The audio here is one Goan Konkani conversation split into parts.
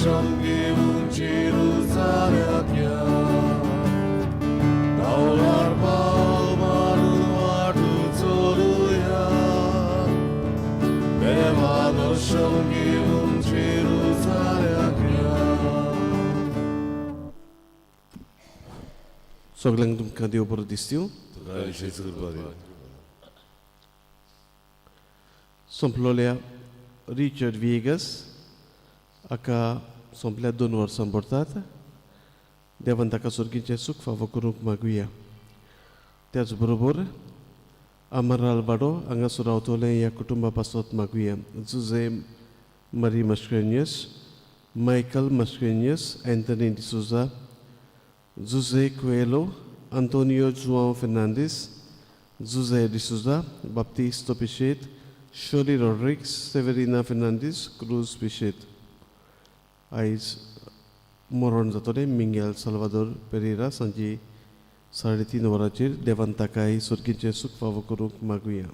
घेवन जेरुजाल्याक या. पावलार पावल मारून वाटू चलुया. देवा दर्शन घेवन जेरुजाल्याक या. सगल्यांक तुमकां देव बरो दिसता. तुका विशेश कृपा दिवं. सोंपलोल्या रिचर्ड व्हिएगस हाका सोंपल्या 2 वर्सां भरतात. देवान ताका सर्गीचें सूख फावो करूंक मागुया. त्याच बरोबर अमराल वाडो हांगासर रावतलें ह्या कुटुंबा पासत मागुया. Jose Marie Mascarenhas, Michael Mascarenhas, Anthony D'Souza, Jose Coelho, Antonio Joao Fernandes, Jose D'Souza, Baptisto Pichet, Shirley Rodrigues, Severina Fernandes, Cruz Pichet. आयज मरण जातलें मिंगेल साल्वादोर पेरेरा सांजे 3:30 वरांचेर. देवान ताकाय सर्गीचें सूख फावो करूंक मागुया.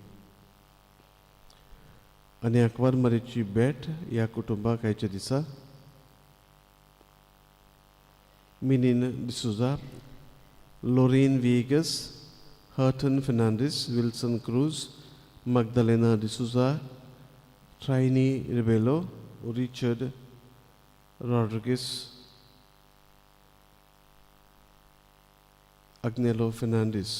आनी आंकवार मारीची भेट ह्या कुटुंबाक आयच्या दिसा Minin D'Souza, Lorraine Viegas, Hurton Fernandes, Wilson Cruz, Magdalena D'Souza, Trini Rebelo, Richard Rodrigues, Agnelo Fernandes.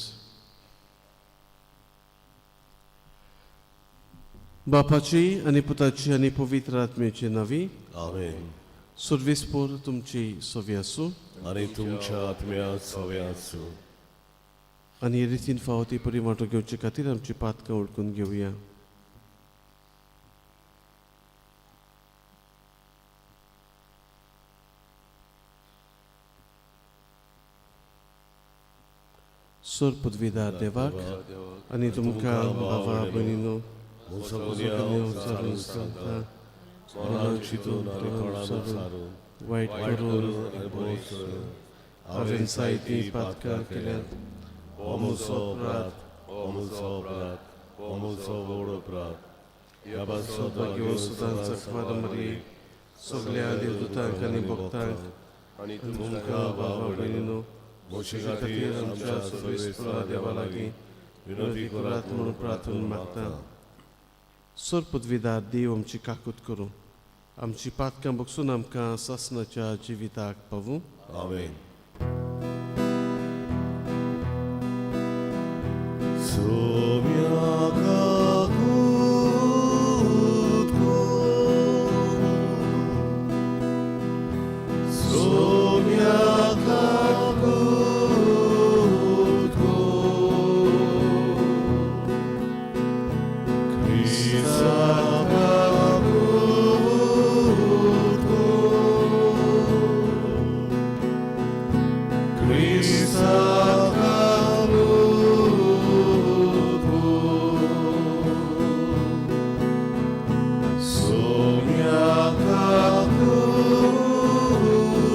बापाची आनी पुताची आनी पवित्र आत्म्याची नावी. आमेन. सुर्वेस्पोर तुमची सोवी आसूं. आनी तुमच्या आत्म्यात सवे आसूं. आनी रितीन फावो ती परी वांटो घेवचे खातीर आमची पातकां वळखून घेवया. सोर पदवीदार देवाक आनी तुमकां भावा भयणीनो सांगता, मनान चिंतून आनी तोंडान सारून, वायट वायट करून करून आनी बरें करून हांवें जायतीं पातकां केल्यात. हो म्हजो अपराध, हो म्हजो अपराध, हो म्हजो व्हड अपराध. ह्या पासत सदांच आंकवार मारये, सगल्या देवदूतांक आनी भक्तांक आनी तुमकां भावा भयणीनो म्हजे खातीर आमच्या सर्वेस्परा देवा लागीं विनंती करात म्हणून प्रार्थना मागता. सोर पदवीदार देव आमची काकूत करूं, आमची पातकां बगसून आमकां सासणाच्या जिविताक पावूं. आमेन. सोम्या काकूत करूं, सोम्या काकूत करूं, क्रिस्ता काकूत करूं, क्रिस्ता काकूत करूं, सोम्या काकूत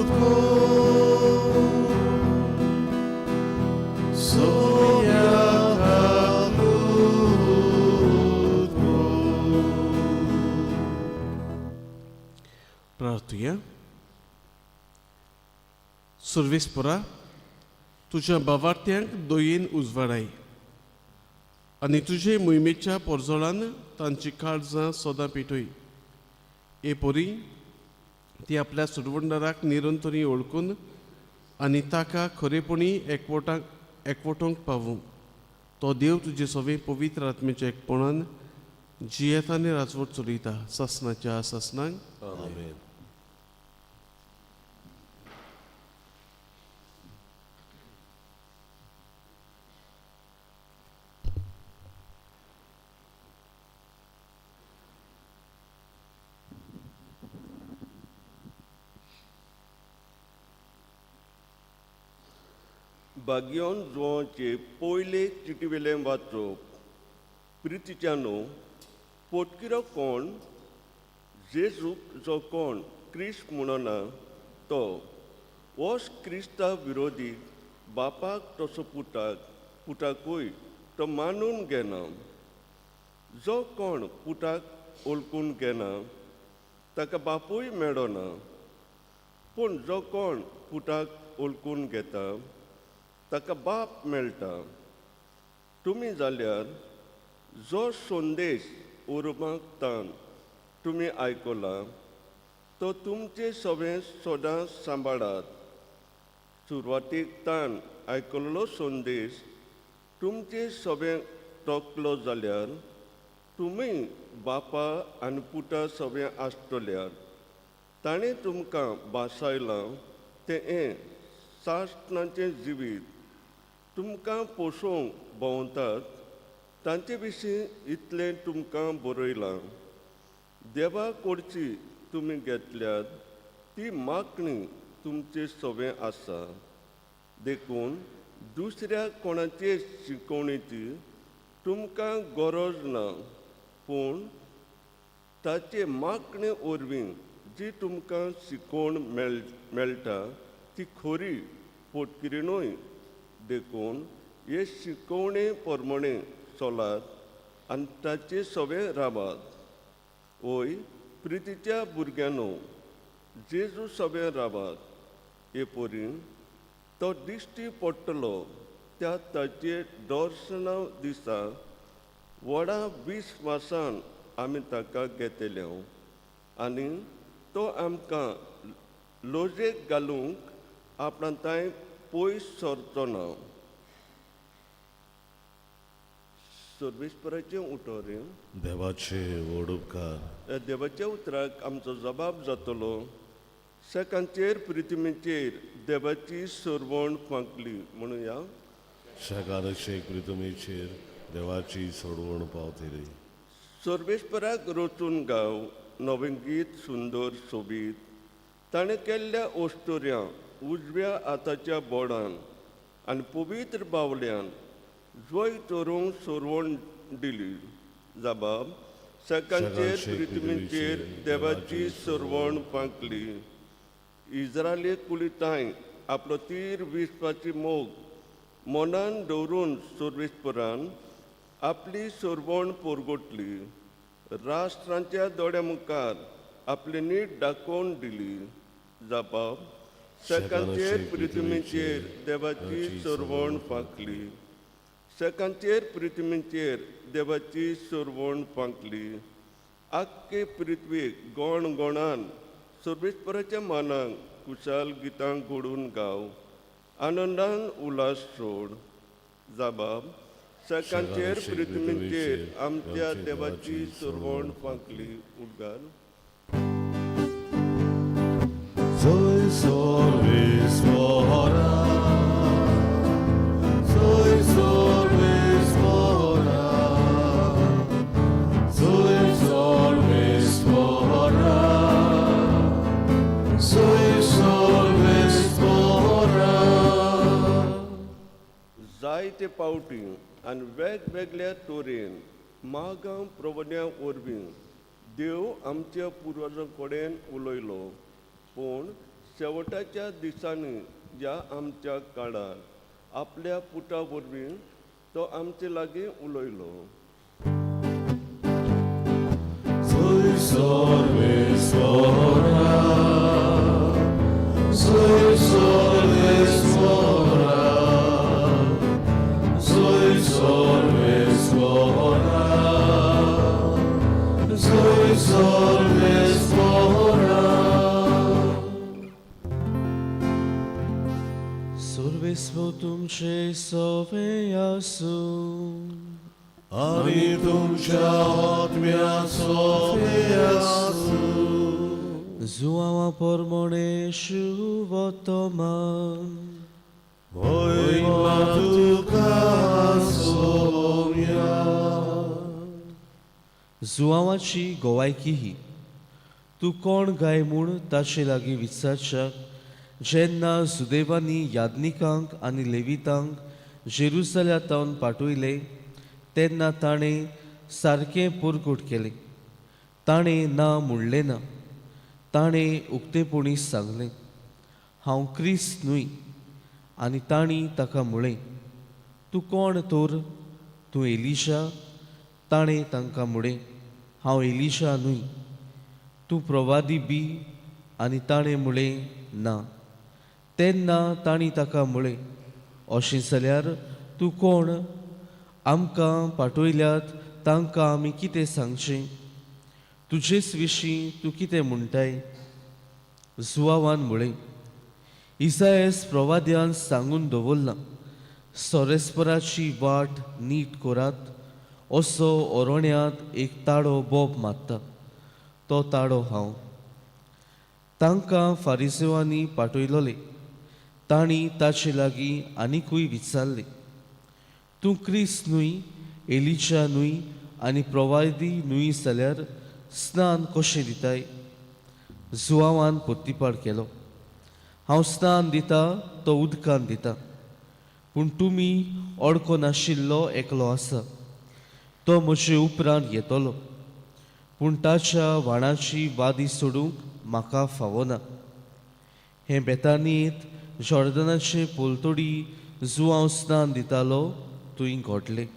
करूं, सोम्या काकूत करूं. प्रार्थुया. सर्वेस्परा, तुज्या बावार्थ्यांक दयेन उजवाडाय आनी तुजे मोहिमेच्या पोरजोळान तांची काळजां सदां पेटय. हे परी ती आपल्या सुरवंडाराक निरंतरी वळखून आनी ताका खरेपणी एकवटोंक पावूं. तो देव तुजे सवे पवित्र आत्म्याच्या एकपणान जियेता आनी राजवट चलयता सासणाच्या सासणाक. आमेन. बागियोन जुवांचे पयले चिटीवेलें वाचप. प्रितीच्यानो, पोटकिरो कोण जेजूक जो कोण क्रिस्त म्हणना तो होच क्रिस्ता विरोधी. बापाक तसो पुताक पुताकूय तो मानून घेना. जो कोण पुताक वळखून घेना ताका बापूय मेळना. पूण जो कोण पुताक ओळखून घेता ताका बाप मेळटा. तुमी जाल्यार जो संदेश उर्बाक तान तुमी आयकला तो तुमचे सगळें सदां सांबाळात. सुरवातीक तान आयकल्लो संदेश तुमचे सगळें तोकलो जाल्यार तुमी बापा आनी पुता सगळें आसतल्यार. ताणें तुमकां भासायलां तें हें सासणाचें जिवीत तुमकां पोसोवंक भोंवतात तांचे विशीं इतलें तुमकां बरयलां. देवा कडची तुमी घेतल्यात ती मागणी तुमचे सवें आसा. देखून दुसऱ्या कोणाचे शिकोवणेची तुमकां गरज ना, पूण ताचे मागणे वरवीं जी तुमकां शिकोवण मेळटा ती खरी पोटकिरी न्हय. देखून हे शिकोवणे प्रमाणे चलात आनी ताचे सवे रावात. वय प्रितीच्या भुरग्यांनो, जेजू सवे रावात. हे परी तो दिश्टी पडटलो त्या ताचे दर्शना दिसा व्हडा विस्वासान आमी ताका घेतले आनी तो आमकां लजेक घालूंक आपणा तांय पयस सरचो ना. सर्वेस्पराचें उतर. देवाचे व्हड उपकार. ह्या देवाच्या उतराक आमचो जबाब जातलो. सेकांचेर प्रिथ्वीचेर देवाची सरवण फांकली म्हणुया. शेकानशेक प्रितमेचेर देवाची सोडवण पावतली. सर्वेस्पराक रचून गाव नवें गीत सुंदर सोबीत. ताणें केल्ल्या ओस्तोर्या उजव्या हाताच्या बोडान आनी पवित्र बावल्यान जय तरूंक सरवण दिली. जबाब सेकांचेर प्रिथ्वीचेर देवाची सरवण फांकली. इज्रायली कुलितांय आपलो तीर विसपाची मोग मनान दवरून सर्वेस्परान आपली सरवण पोरगोटली. राष्ट्रांच्या दोळ्या मुखार आपली नीट दाखोवन दिली. जबाब सेकांचेर प्रिथ्वीचेर देवाची सरवण फांकली. सेकांचेर प्रिथ्वीचेर देवाची सरवण फांकली. आख्खे पृथ्वीक गोण गोणान सर्वेस्पराच्या मानाक कुशाल गितां घडून गाव आनंदान उल्हास सोड. जबाब सेकांचेर प्रिथ्वीचेर आमच्या देवाची सरवण फांकली. उद्गार. जय सर्वेस्परा, जय सर्वेस्परा, जय सर्वेस्परा, जय सर्वेस्परा. जायते पावटी आनी वेगवेगळ्या तरेन मागां प्रवण्या वरवीं देव आमच्या पुर्वजां कडेन उलयलो, पूण शेवटाच्या दिसांनी ह्या आमच्या काळार आपल्या पुता वरवीं तो आमचे लागीं उलयलो. जय सर्वेस्परा, जय सर्वेस्परा, जय सर्वेस्परा, जय सर्वेस्परा. सर्वेस्पर तुमचे सवे आसूं. आनी तुमच्या आत्म्या सोफे आसूं. जुआवा परमणे शुवतमान. होय तुका सोम्या. जुआवाची गोवायकी ही. तूं कोण गाय म्हूण ताचे लागीं विचारच्याक जेन्ना सुदेवांनी याज्ञिकांक आनी लेवितांक जेरुसलेमांत पाठयले तेन्ना ताणें सारकें परगट केलें. ताणें ना म्हणलें ना. ताणें उक्तेपणी सांगलें, हांव क्रिस्त न्हय. आनी तांणी ताका म्हळें, तूं कोण तर? तूं एलिशा? ताणें तांकां म्हळें, हांव एलिशा न्हय. तूं प्रवादी बी? आनी ताणें म्हळें ना. तेन्ना तांणी ताका म्हळें, अशें जाल्यार तूं कोण? आमकां पाठयल्यात तांकां आमी कितें सांगचें? तुजेच विशीं तूं कितें म्हणटाय? जुवावान म्हळें, इसायस प्रवाद्यान सांगून दवरलां, सोरेस्पराची वाट नीट करात, असो ओरण्यांत एक ताडो बोब मारता, तो ताडो हांव. तांकां फारिसेवांनी पाठयलोले. तांणी ताचे लागीं आनिकूय विचारलें, तूं क्रिस्त न्हय, एलिजा न्हय आनी प्रवादी न्हय जाल्यार स्नान कशें दिताय? जुवावान पोत्तीपाड केलो, हांव स्नान दिता तो उदकान दिता, पूण तुमी अडको नाशिल्लो एकलो आसा, तो म्हजे उपरांत येतलो, पूण ताच्या व्हाणाची वादी सोडूंक म्हाका फावना. हें बेतानीत जॉर्दनाचे पोलतोडी जुवांव स्नान दितालो थंय घडलें.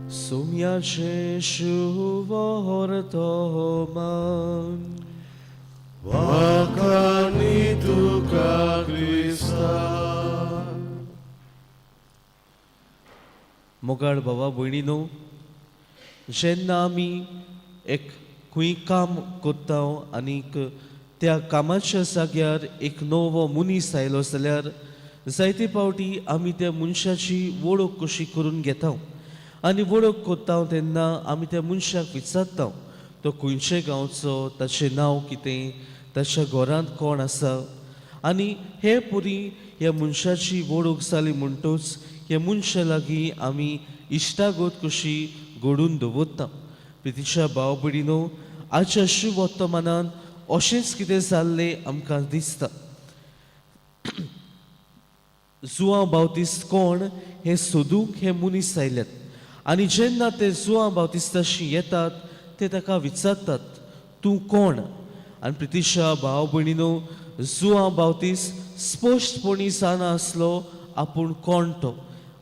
सोम्याचें शुवर्तमान. वाखाणी तुका क्रिस्ता. मोगाळ भावा भयणीनो, जेन्ना आमी एक खंय काम करता आनीक त्या कामाच्या जाग्यार एक नवो मनीस आयलो जाल्यार जायते फावटी आमी त्या मनशाची वळख कशी करून घेता आनी वळख करता तेन्ना आमी त्या मनशाक विचारता, तो खंयचे गांवचो, ताचें नांव कितें, ताच्या घरांत कोण आसा. आनी हे पुरी ह्या मनशाची वळख जाली म्हणटूच ह्या मनशा लागीं आमी इश्टागत कशी घडून दवरता. प्रितीच्या भाव भयणीनो, आजच्या शुवर्तमानान अशेंच कितें जाल्लें आमकां दिसता. जुवांव बावतीस्त कोण हें सोदूंक हे मनीस आयल्यात आनी जेन्ना ते जुवांव बावतिस्ताशी येतात ते ताका विचारतात, तूं कोण? आनी प्रितीशा भाव भयणीनो, जुवांव बावतीस स्पश्टपणी जाणा आसलो आपूण कोण तो,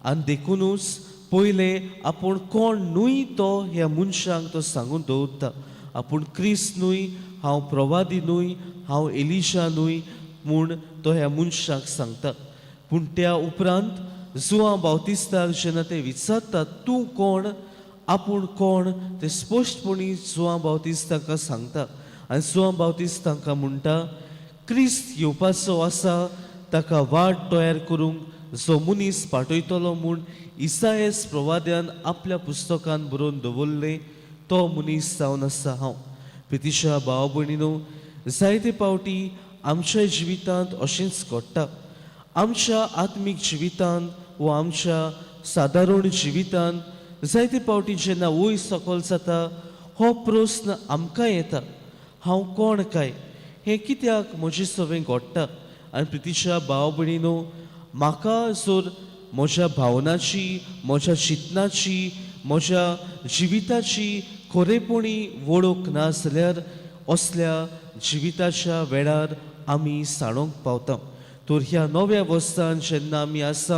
आनी देखुनूच पयलें आपूण कोण न्हय तो ह्या मनशांक तो सांगून दवरता. आपूण क्रिस्त न्हय, हांव प्रवादी न्हय, हांव एलिशा न्हय म्हूण तो ह्या मनशाक सांगता. पूण त्या उपरांत जुवांव बावतिस्ताक जेन्ना ते विचारतात तूं कोण, आपूण कोण ते स्पश्टपणी जुवांव बावतीस्त तांकां सांगता. आनी जुवांव बावतीस्त तांकां म्हणटा, क्रिस्त येवपाचो आसा, ताका वाट तयार करूंक जो मनीस पाठयतलो म्हूण इसायस प्रवाद्यान आपल्या पुस्तकान बरोवन दवरलें तो मनीस जावन आसा हांव. प्रितीशा भाव भयणीनो, जायते फावटी आमच्या जिवितांत अशेंच घडटा. आमच्या आत्मीक जिवितांत वा आमच्या सादारण जिवितांत जायते फावटी जेन्ना वय सकल जाता हो प्रस्न आमकां येता, हांव कोण काय, हें कित्याक म्हजे सवें घडटा? आनी प्रितीच्या भाव भयणीनो, म्हाका जर म्हज्या भावनाची, म्हज्या चिंतनाची, म्हज्या जिविताची खरेपणी वळख ना जाल्यार असल्या जिविताच्या वेळार आमी सांडोंक पावता. तर ह्या नव्या वर्सान जेन्ना आमी आसा,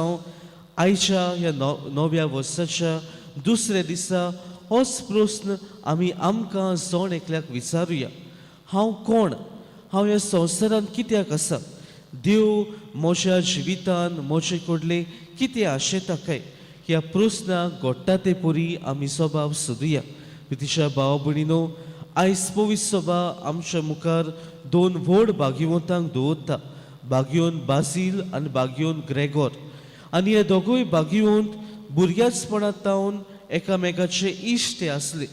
आयच्या ह्या नव्या वर्साच्या दुसऱ्या दिसा होच प्रस्न आमी आमकां जण एकल्याक विचारुया, हांव कोण, हांव ह्या संवसारांत कित्याक आसा, देव म्हज्या जिवितान म्हजे कडले कितें आशेता काय? ह्या प्रस्नाक घडटा ते परी आमी स्वभाव सोदुया. तिच्या भाव भयणीनो, आयज पवित्र सभा आमच्या मुखार दोन व्हड भाग्यवंतांक दवरता, भाग्योन बाजील आनी भाग्योन ग्रेगोर. आनी हे दोगूय भाग्यवंत भुरग्याचपणांत तावन एकामेकाचे इश्ट आसले.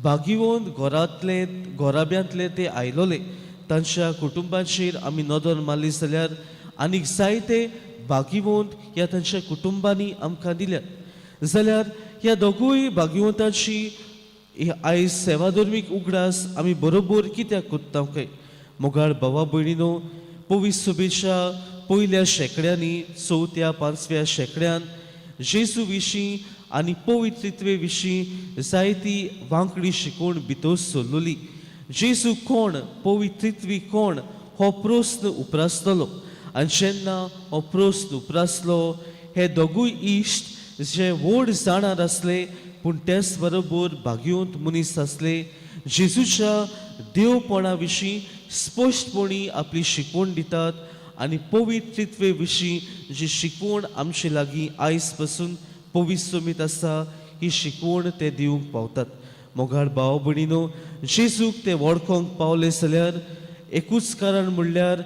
भाग्यवंत घरांतले घराब्यांतले ते आयलोले, तांच्या कुटुंबाचेर आमी नदर मारली जाल्यार आनीक जायते भाग्यवंत ह्या तांच्या कुटुंबांनी आमकां दिल्यात. जाल्यार ह्या दोगूय भाग्यवंताची आयज सेवाधर्मीक उगडास आमी बरोबर कित्याक करता काय? मोगाळ भावा भयणीनो, पवित्र सभेच्या पयल्या शेंकड्यांनी, चवथ्या पांचव्या शेंकड्यान जेजू विशीं आनी पवित्रित्वे विशीं जायती वांकडी शिकोवण भितर सरलोली. जेजू कोण, पवित्रित्वी कोण हो प्रस्न उप्रासतलो. आनी जेन्ना हो प्रस्न उप्रासलो, हे दोगूय इश्ट जे व्हड जाणार आसले पूण त्याच बरोबर भाग्यवंत मनीस आसले जेजूच्या देवपणा विशीं स्पश्टपणी आपली शिकवण दितात आनी पवित्रित्वे विशीं जी शिकवण आमचे लागीं आयज पसून पवित्र समीत आसा ही शिकवण ते दिवंक पावतात. मोगाळ भाव भयणीनो, जेजूक ते वळखोंक पावले जाल्यार एकूच कारण म्हणल्यार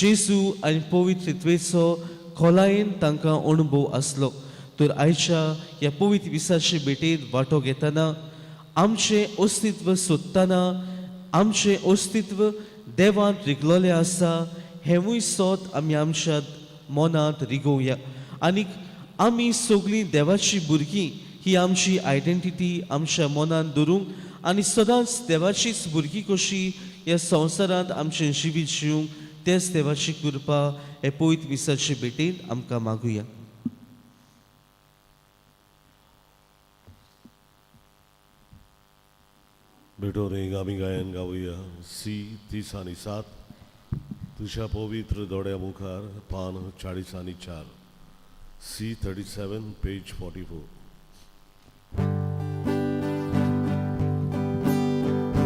जेजू आनी पवित्रित्वेचो खोलायेन तांकां अणभव आसलो. तर आयच्या ह्या पवित्र विसाचे भेटेंत वांटो घेतना आमचें अस्तित्व सोदतना आमचें अस्तित्व देवांत रिगलोलें आसा हेंवूय सोद आमी आमच्या मनांत रिगोवया आनी आमी सगळीं देवाची भुरगीं ही आमची आयडेंटिटी आमच्या मनांत दवरूंक आनी सदांच देवाचीच भुरगीं कशी ह्या संवसारांत आमचें जिवीत जिवंक तेच देवाची कृपा हे पवित्र विसाचे भेटेंत आमकां मागुया. भेटो रेग आमी गायन गावया सी 30 आनी 7 तुज्या पवित्र दोळ्या मुखार पान 40 आनी 4 सी 37 पेज 44.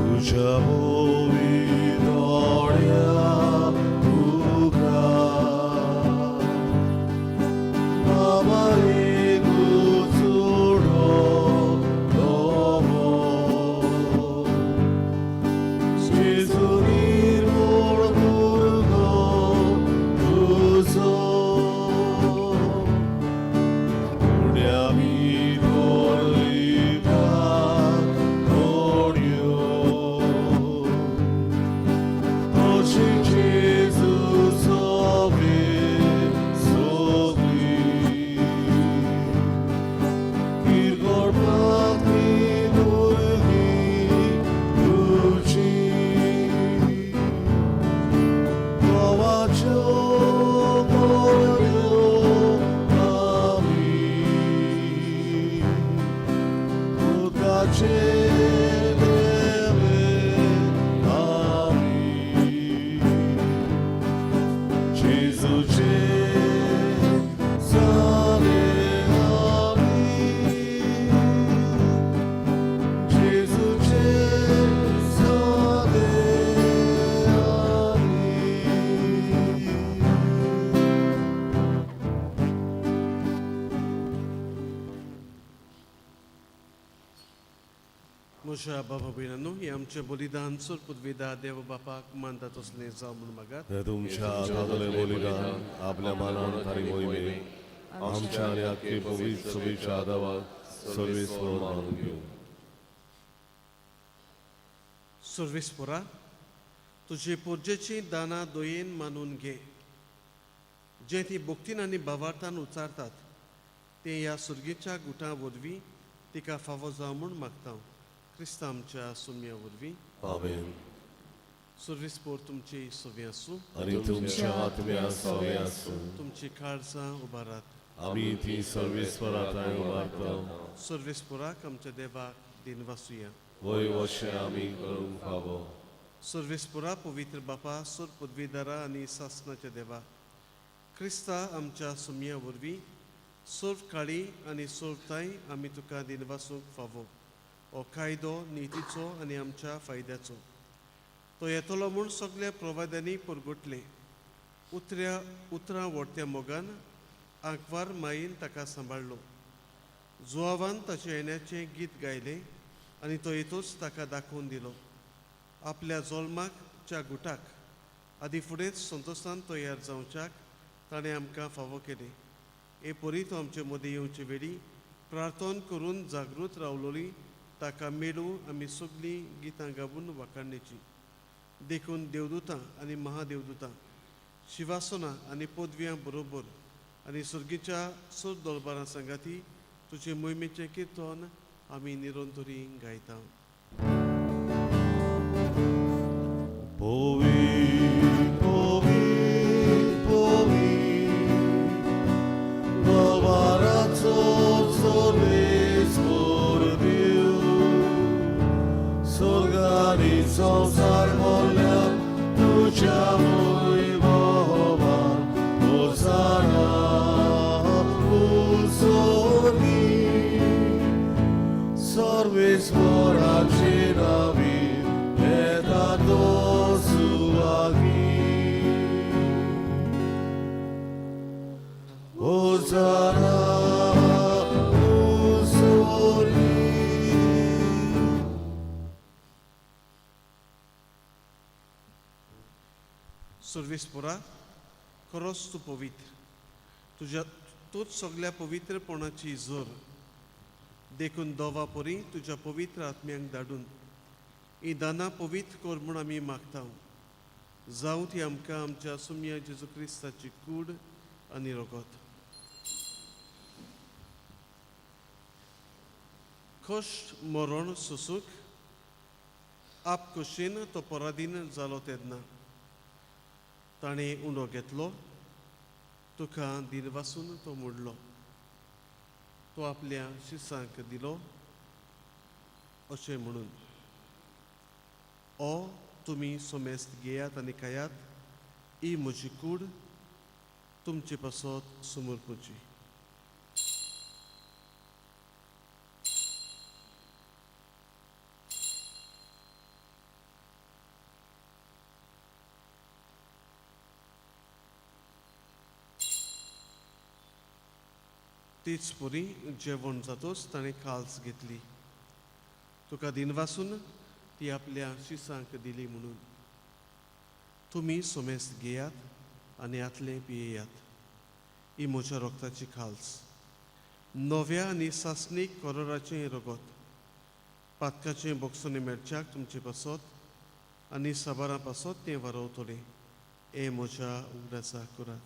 तुज्या पवित्र दोळ्या मुखार बाबा एकूच जेजू निर्मूळ भुरगो तुजो उण्या भितर लिपा कोण्यो तशी जेजू सोबे सोबी किरकोळ भक्ती भुरगीं तुजी देवाच्यो बोलयो आमी उदकाचे देवे आमी जेजूचे जाले आमी जेजूचे जाले आमी. म्हज्या बाबा भयणांनो, हें आमचें बलिदान सोर पुदविदा देव बापाक मानता तसलें जावं म्हूण मागात. हे तुमच्या हातांतलें बलिदान आपल्या मानान तारी मोहिमे आमच्या आनी आख्खे पवित्र सभेच्या आदावाक सर्वेस्पर मानून घेवं. सर्वेस्पोरा, तुजे पुर्जेची दानां दयेन मानून घे. जें ती भक्तीन आनी भावार्थान उच्चारतात तें ह्या सुर्गेच्या गुटां वरवीं तिका फावो जावं म्हूण मागता, क्रिस्तांव आमच्या सुम्या वरवीं. आमेन. सर्वेस्पोर तुमची सवी आसूं. आनी तुमच्या आत्म्या सवे आसूं. तुमची काळजां उबारात. आमी ती सर्वेस्परा थंय उबारता. सर्वेस्पोराक आमच्या देवाक दिनवासुया. वय वशें आमी करूंक फावो. सर्वेस्पोरा, पवित्र बापा, सोर पदवीदारा आनी सासनाच्या देवा, क्रिस्ता आमच्या सुमया वरवीं सर्व काळी आनी सर्वताय आमी तुका दिनवासूंक फावो. हो कायदो नितीचो आनी आमच्या फायद्याचो. तो येतलो म्हूण सगल्या प्रवाद्यांनी परगटलें. उतऱ्या उतरां व्हडत्या मोगान आंकवार माईन ताका सांबाळ्ळो. जुआवान ताचें येण्याचें गीत गायलें आनी तो येतूच ताका दाखोवन दिलो. आपल्या जोल्माकच्या गुटाक आदी फुडेंच संतोशान तयार जावच्याक ताणें आमकां फावो केलें. हे परी तो आमचे मदीं येवचे वेळी प्रार्थना करून जागृत रावलोली ताका मेळूं आमी सगळीं गितां गावून वाखाणणेची. देखून देवदूतां आनी महादेवदूतां, शिवासनां आनी पदव्यां बरोबर आनी सर्गीच्या सोद दरबारां सांगाती तुजे मोहिमेचें किर्तन आमी निरंतरी गायता. पवी पवी पवी गवाराचो सर्वेस्पर देव, स्वर्गानी संवसार भरल्या तुज्या वैभवान. होसाना उंचोनी. सर्वेस्पोरा, खरोच तूं पवित्र, तुज्या तूंच सगल्या पवित्रपणाची जोर. देखून दोवा परी तुज्या पवित्र आत्म्यांक धाडून ही दानां पवित्र कर म्हूण आमी मागता. जावं ती आमकां आमच्या सुमया जेजू क्रिस्ताची कूड आनी रगत. कश्ट मरण सोसूंक आप कुशीन तो पराधीन जालो तेन्ना ताणें उंडो घेतलो, तुका दिनवासून तो मोडलो, तो आपल्या शिसांक दिलो अशें म्हणून, ओ तुमी सोमेस्त घेयात आनी खायात, ही म्हजी कूड तुमचे पासत समर्पुची. तीच पुरी जेवण जातोच ताणें काल्स घेतली, तुका दिनवासून ती आपल्या शिसांक दिली म्हणून, तुमी सोमेस्त घेयात आनी आतलें पियेयात, ही म्हज्या रोगताची खाल्स, नव्या आनी सासणीक करोराचें रगत, पातकाचें बोगसोने मेळच्याक तुमचे पासत आनी साबारां पासत तें वारवतलें, हें म्हज्या उगडासाक करात.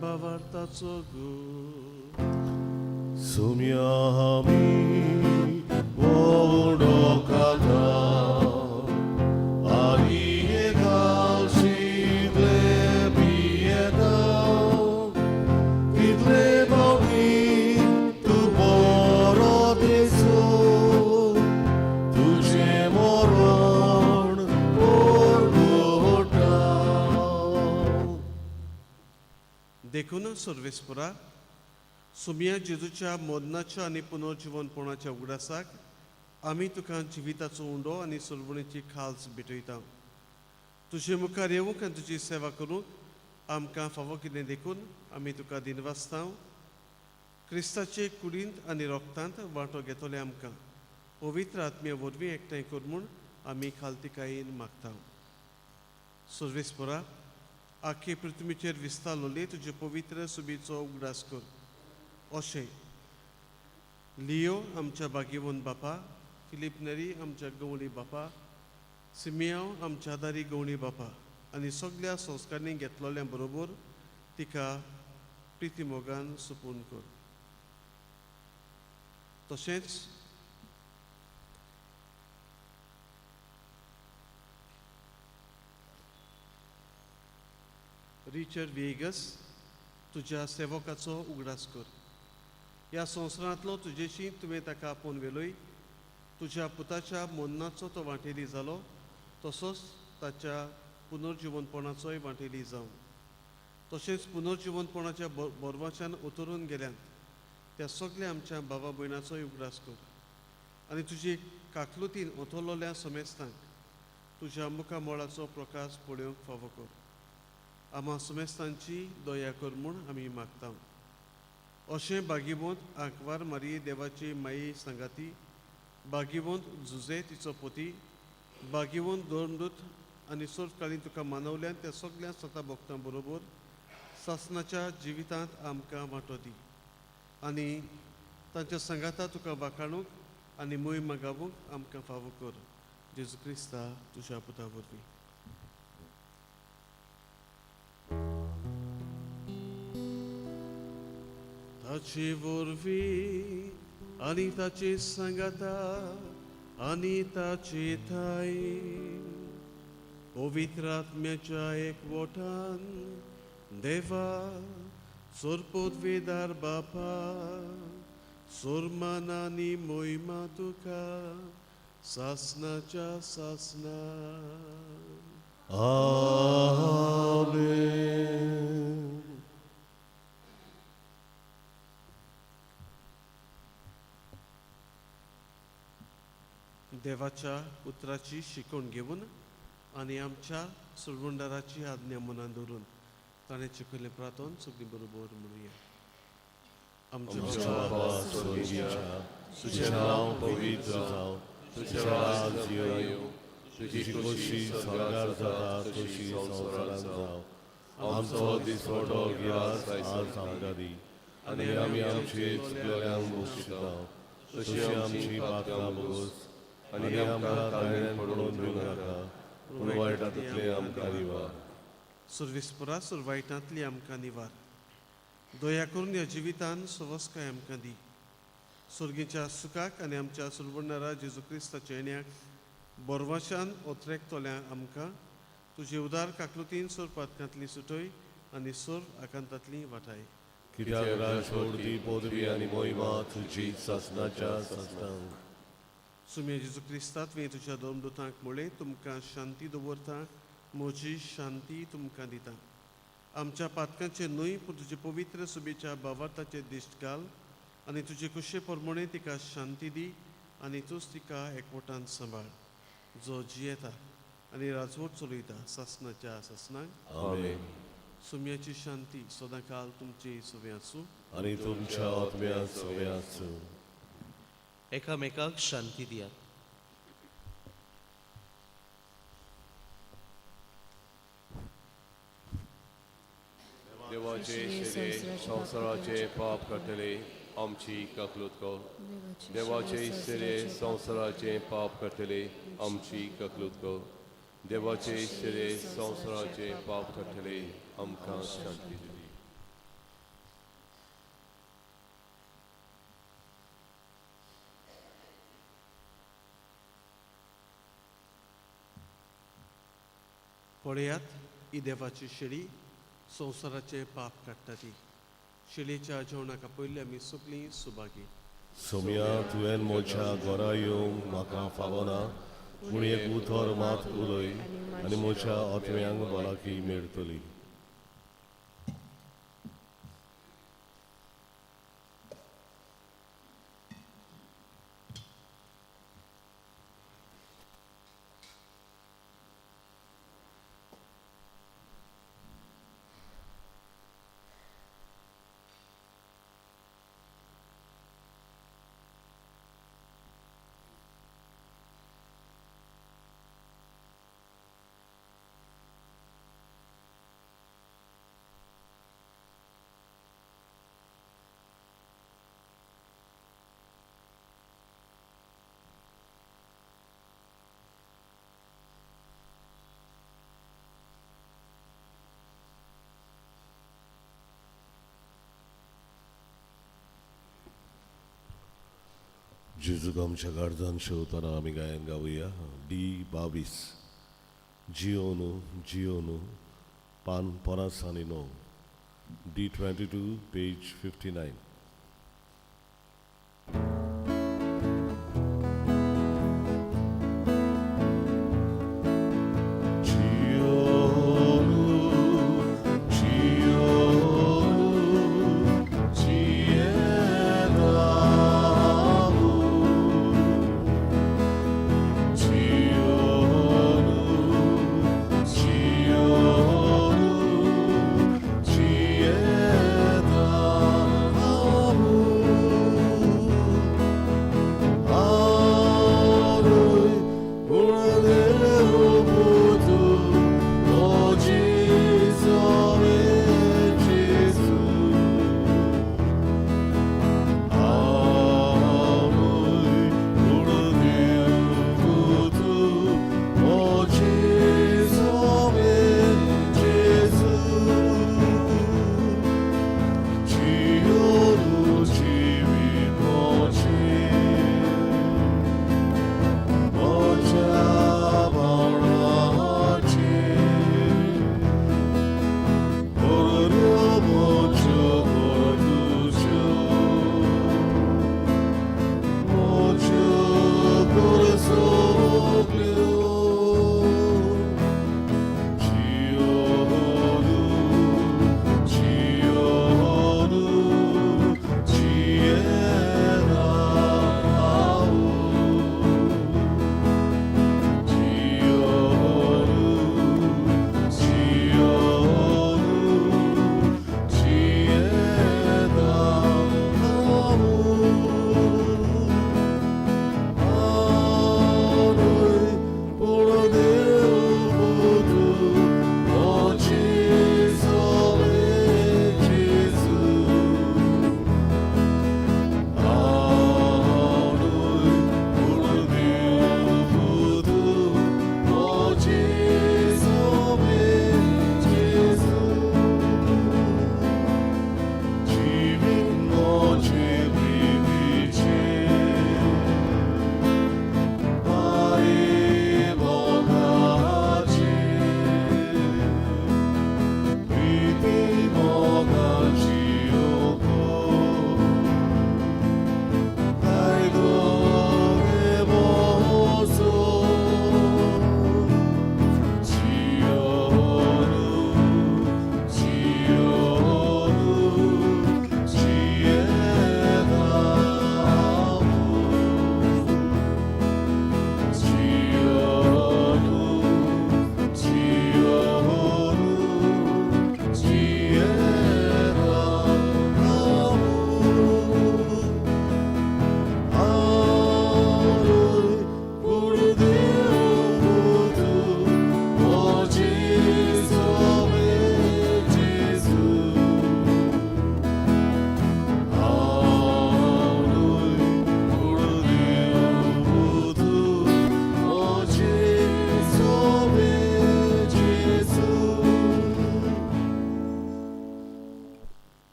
भावार्थाचो गूण. सुम्या आमी उडो खाता आनी एकाशितले पियेता, तितले पावटी तूं बरो दिसो, तुजें मरण परगटा. देखून सर्वेस्परा, सुमया जेजूच्या मरणाच्या आनी पुनर्जिवनपणाच्या उगडासाक आमी तुका जिविताचो उंडो आनी सोलवणीची खाल्स भेटयता. तुजे मुखार येवंक आनी तुजी सेवा करूंक आमकां फावो कितें देखून आमी तुका दिनवासता. क्रिस्ताचे कुडींत आनी रोगतांत वांटो घेतले आमकां पवित्र आत्म्या वरवीं एकठांय कर म्हूण आमी खालतिकायेन मागता. सर्वेस्परा, आख्खे पृथ्वीचेर विस्तारलोले तुजे पवित्र सुबीचो उगडास कर. अशें लियो आमच्या बागेवन बापा, फिलीप नेरी आमच्या गवळी बापा, सिमियांव आमच्या आदारी गवळी बापा आनी सगल्या संस्कारांनी घेतलोल्या बरोबर तिका प्रितीमोगान सुपून कर. तशेंच रिचर्ड वेगस तुज्या सेवकाचो उगडास कर. ह्या संवसारांतलो तुजेशी तुवें ताका आपोवन व्हेलोय, तुज्या पुताच्या मोन्नाचो तो वांटेली जालो, तसोच ताच्या पुनर्जिवनपणाचोय वांटेली जावं. तशेंच पुनर्जिवनपणाच्या बोरवाच्यान उतरून गेल्यात त्या सगल्या आमच्या बाबा भयणाचोय उगडास कर आनी तुजी काकलुतीन ओथोलोल्या समेस्तांक तुज्या मुखामळाचो प्रकाश पळोवंक फावो कर. आमा समेस्तांची दया कर म्हूण आमी मागता. अशें बागीवंत आंकवार मारी देवाची माई सांगाती, बागीवंत जुजे तिचो पोती, बागीवंत धर्मदूत आनी सोर्फकाळी तुका मानवल्यान त्या सगल्या सता भक्तां बरोबर सासनाच्या जिवितांत आमकां वांटो दी आनी तांच्या सांगाता तुका वाखाणूंक आनी मोय मागावूंक आमकां फावो कर. जेजू क्रिस्ता तुज्या पुता वरवीं. ताचे वरवीं आनी ताचे सांगाता आनी ताचे ठांय पवित्र आत्म्याच्या एकवटान देवा सोरपोतवेदार बापा, सोरमान आनी मोहिमा तुका सासनाच्या सासना. आमेन. देवाच्या उतराची शिकवण घेवन आनी आमच्या सुरवंडाराची आज्ञा मनान दवरून ताणें शिकयल्लें प्रार्थन सगळीं बरोबर म्हणुया. आमच्या बाबा स्वर्गीच्या, तुझें नांव पवित्र जावं, तुझें राज येवं, तुजी खोशी स्वर्गार जाता तशी संवसारांत जावं. आमचो दिसवडो गिरास आज आमकां दी आनी आमी आमचे चुकलेल्यांक बक्षिता तशी आमची पात्रां बोगस आनी आमकां ताळ्यान पडोवन दिवं नाका, पूण वायटांतलें आमकां निवार. सुरविस्पुरा सुरवायटांतली आमकां निवार. दया करून ह्या जिवितान सवस्काय आमकां दी. सुर्गीच्या सुखाक आनी आमच्या सुरवणारा जेजू क्रिस्ताच्या येण्याक बोरवाशान ओत्रेकतोल्या आमकां तुजे उदार काकलुतीन सोरपातकांतली सुटय आनी सोर आकांतांतली वाटाय. कित्याक राजवटी पदवी आनी मोहिमा तुजी सासनाच्या सासनांक. सुम्या जेजू क्रिस्ता, तुवें तुज्या धर्मदूतांक म्हळें, तुमकां शांती दवरता, म्हजी शांती तुमकां दिता. आमच्या पातकांचे न्हय पूण तुजे पवित्र सुबेच्या भावार्थाचे दिश्ट घाल आनी तुजे कुशे प्रमाणे तिका शांती दी आनी तूंच तिका एकवटान सांबाळ, जो जियेता आनी राजवट चलयता सासनाच्या सासनाक. आमेन. सुम्याची शांती सदांकाल तुमची सुवे आसूं. आनी तुमच्या आत्म्या सवे आसूं. एकामेकाक शांती दियात. देवाचे शेरे संवसाराचे पाप काडटले आमची ककलूत कर. देवाचे शेरे संवसाराचे पाप काडटले आमची ककलूत कर. देवाचे शेरे संवसाराचे पाप काडटले आमकां शांती दिली. पळयात, ही देवाची शेळी संवसाराचे पाप काडटा ती. शेळयेच्या जेवणाक पयलीं आमी सगळीं सुभागी. सोम्या, तुवें म्हज्या घरा येवंक म्हाका फावना, पूण एक उतर मात उलय आनी म्हज्या आत्म्यांक भलायकी मेळटली. जेजूक आमच्या गार्जान शेवतना आमी गायन गावया डी 22 जियोनू जियोनू, पान 59, डी 22 पेज 59.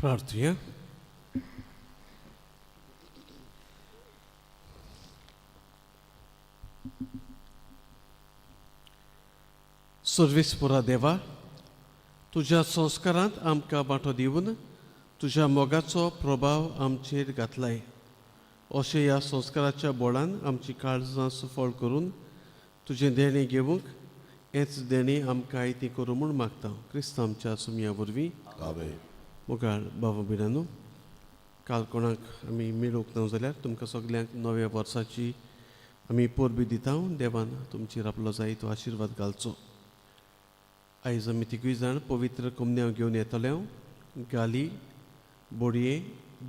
प्रार्थुया. सर्वेस्पुरा देवा, तुज्या संस्कारांत आमकां वांटो दिवन तुज्या मोगाचो प्रभाव आमचेर घातलाय. अशें ह्या संस्काराच्या बोळान आमची काळजां सुफळ करून तुजें देणें घेवंक हेंच देणें आमकां आयती करूं म्हूण मागता क्रिस्त आमच्या सुमया वरवीं. आमेन. मोगाळ बाबा भयणांनो, काल कोणाक आमी मेळूंक ना जाल्यार तुमकां सगल्यांक नव्या वर्साची आमी परबी दिता. देवान तुमचेर आपलो जाय तो आशिर्वाद घालचो. आयज आमी तिगूय जाण पवित्र कोमन्यांव घेवन येतले. गाली, बोडये,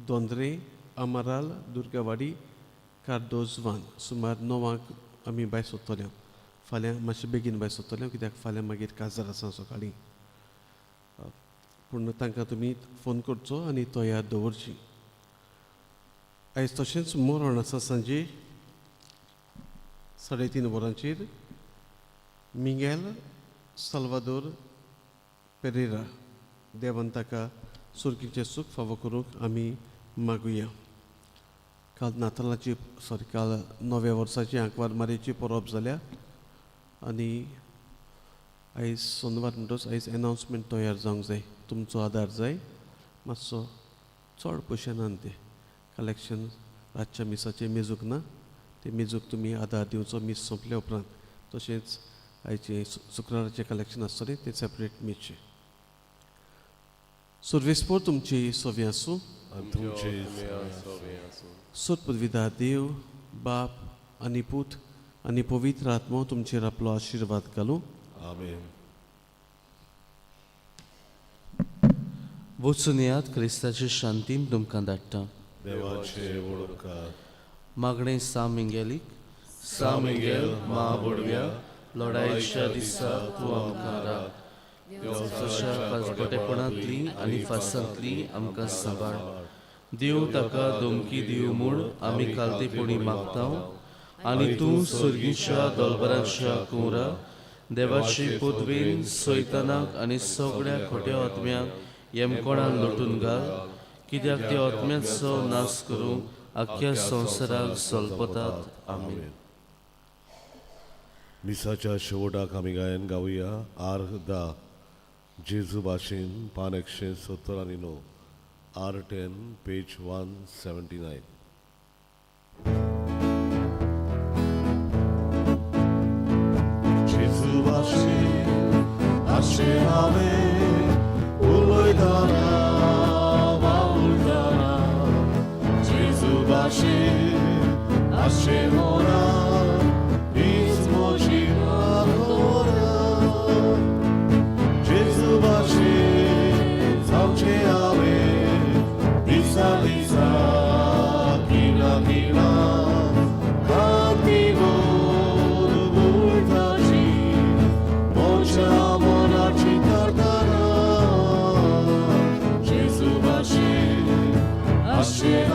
दोंद्रे, आमाराल, दुर्गावाडी, कार्दोजवान सुमार 9 आमी भायर सोदतले. फाल्यां मातशें बेगीन भायर सोदतले कित्याक फाल्यां मागीर काजार आसा सकाळीं. पूण तांकां तुमी फोन करचो आनी तो याद दवरची. आयज तशेंच मरण आसा सांजे 3:30 वरांचेर मिंगेल साल्वादोर पेरेरा. देवान ताका सुर्गीचें सूख फावो करूंक आमी मागुया. काल नातालाची सॉरी काल नव्या वर्साची आंकवार मारयेची परब जाल्या आनी आयज सोनवार म्हणटच आयज एनावन्समेंट तयार जावंक जाय. तुमचो आदार जाय. मातसो चड पयशे ना ते कलेक्शन रातच्या मिसाचें मेजूंक ना, तें मेजूंक तुमी आदार दिवचो मीस सोंपल्या उपरांत. तशेंच आयचें शुक्राराचें कलेक्शन आसतलें तें सेपरेट मेजचें. सर्वेस्पोर तुमची सवी आसूं. आनी तुमचे सोदपदविदा देव बाप आनी पूत आनी पवित्र आत्मो तुमचेर आपलो आशिर्वाद घालूं. आमेन. वचून येयात, क्रिस्ताचे शांतीन तुमकां धाडटा. देवाचे वडोकार. मागणें सा मिंगेलीक. सा मिंगेल महाबोडव्या, लढायेच्या दिसा तूं आमकां राख. देवाच्या काजगोटेपणांतली आनी फासांतली आमकां सांबाळ. देव ताका धमकी दिवं म्हूण आमी कालतेपणी मागता आनी तूं सर्गीच्या दोलबरांच्या कुंवरा देवाचे पदवेन सैतानाक आनी सगळ्या खोट्या आत्म्यांक येमकोणान लोटून घाल, कित्याक त्या आत्म्याचो नाश करूंक आख्ख्या संवसाराक सोलपतात. आमेन. मिसाच्या शेवटाक आमी गायन गावया आर 10 जेजू भाशेन, पान 179, R 10 page 179. जेजू भाशेन आशेन हांवें उलयतना वावुरतना, जेजू भाशेन आशेन मना हीच म्हजी प्रार्थना. जेजू भाशेन जावचें हांवें दिसा दिसा खिणा खिणा, कांती गोड बुलताची म्हज्या मनाची प्रार्थना. जेजू भाशेन आशेन